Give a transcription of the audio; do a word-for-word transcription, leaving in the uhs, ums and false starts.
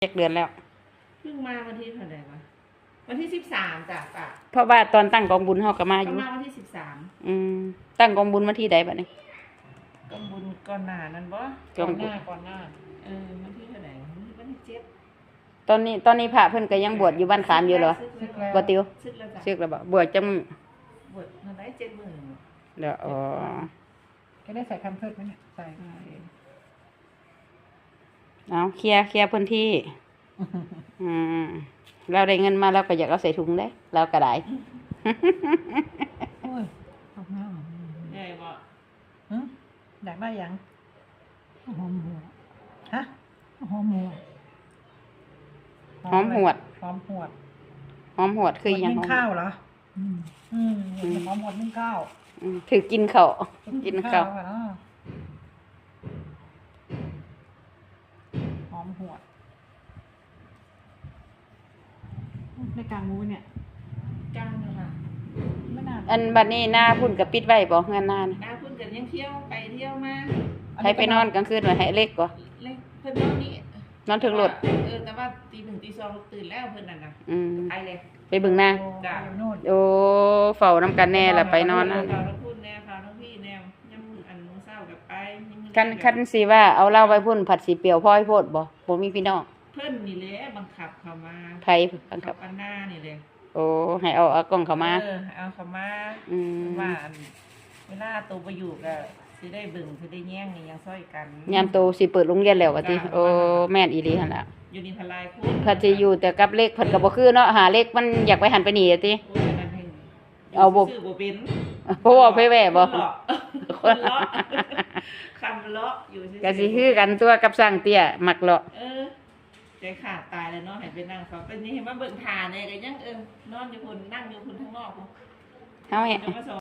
จักเดือนแล้ว เพิ่งมาวันที่เท่าไหร่วะ วันที่สิบสามจ้ะป้า เพราะว่าตอนตั้งกองบุญเฮาก็มาอยู่ เพิ่งมาวันที่สิบสาม อืม ตั้งกองบุญวันที่ใดบัดนี้ กองบุญก่อนหน้านั้นบ่ กองบุญ ก่อนหน้าก่อนหน้า เออวันที่เท่าไหร่วันที่วันที่เจ็ด ตอนนี้ ตอนนี้พระเพิ่นก็ยังบวชอยู่บ้านขามอยู่เหรอ สึกแล้ว บ่ติว สึกแล้วจ้ะ สึกแล้วบ่ บวชจักมื้อบ วชมาได้เจ็ดมื้อเนาะ เดี๋ยว อ๋อ ก็ได้ใส่แพมเพิร์สไหมเนี่ยใส่ เอาเคลียร์ เคลียร์พื้นที่ อืม เราได้เงินมาเราก็อยากเอาใส่ถุงเด้ เราก็ได้ โอ้ยออกมาออกมา ใหญ่บ่ หึอยากได้หยังหอมหัว ฮะหอมหัว หอมหวด หอมหวด หอมหวดคือหยัง นึ่งข้าวเหรอ อืมอืมหอมหวดนึ่งข้าว อืม ถือกินข้าว กินข้าว อะเนาะหอมหวด ในกลางหมู่เนี่ย กลางเลยค่ะ ไม่นาน อันบัดนี้นาพุ่นก็ปิดไว้บ่ เฮือนนาน่ะ น้าเพิ่นกันยังเที่ยวไปเที่ยวมา ให้ไปนอนกลางคืนไว้ให้เล็กบ่ เล่นเพิ่นนอนนี่ นอนเทิงรถ เออแต่ว่าตีหนึ่งตีสองตื่นแล้วเพิ่นนั่นน่ะ อืม ไปเลย ไปเบิ่งนา โอ้ จ้ะ อยู่โน่น โอ้ เฝ้านำกันแน่ละไปนอนนะ เฝ้าทั้งพุ่นแน่เฝ้าทั้งพี่แน่ยังอันมื้อเช้ากับไปยังมี คัน คันสิว่าเอาเราไปพุ่นผัดสิเปรียวพลอยโพดบ่ บ่มีพี่น้อง เพิ่นนี่แหละบังคับเขามา ไผบังคับ ปันหน้านี่เลย โอ้ ให้เอาเอากล้องเข้ามา เออเอาเขามา อืม ว่าอันเวลาตัวไปอยู่ก็สิได้เบิ่งสิได้แย่งนี่ยังซ่อยกัน ยามโตสิเปิดโรงเรียนแล้วว่าติ จ้ะ โอ้ แม่นอีหลีหั่นล่ะ อยู่นี่ทลายคุณ คันสิอยู่แต่กับเล็กเพิ่นก็บ่คือเนาะ หาเล็กมันอยากไปหันไปนี่ติ โอ้ยอันนั้นให้ เอาบ่ ซื้อบ่เป็น เพราะว่าไปแว่บ่ คนเลาะคนเลาะคำเลาะอยู่ซื่ๆ ก็สิคือกันตัวกับสร้างเตี้ยมักเลาะ เออใจขาดตายแล้วเนาะให้ไปนั่งเขาเป็นนี่เห็นว่าเบิ่งทาเนี่ยก็ยังเออนอนอยู่คนนั่งอยู่คนข้างนอกพุ้น เฮาเฮ็ด ยังมาสอน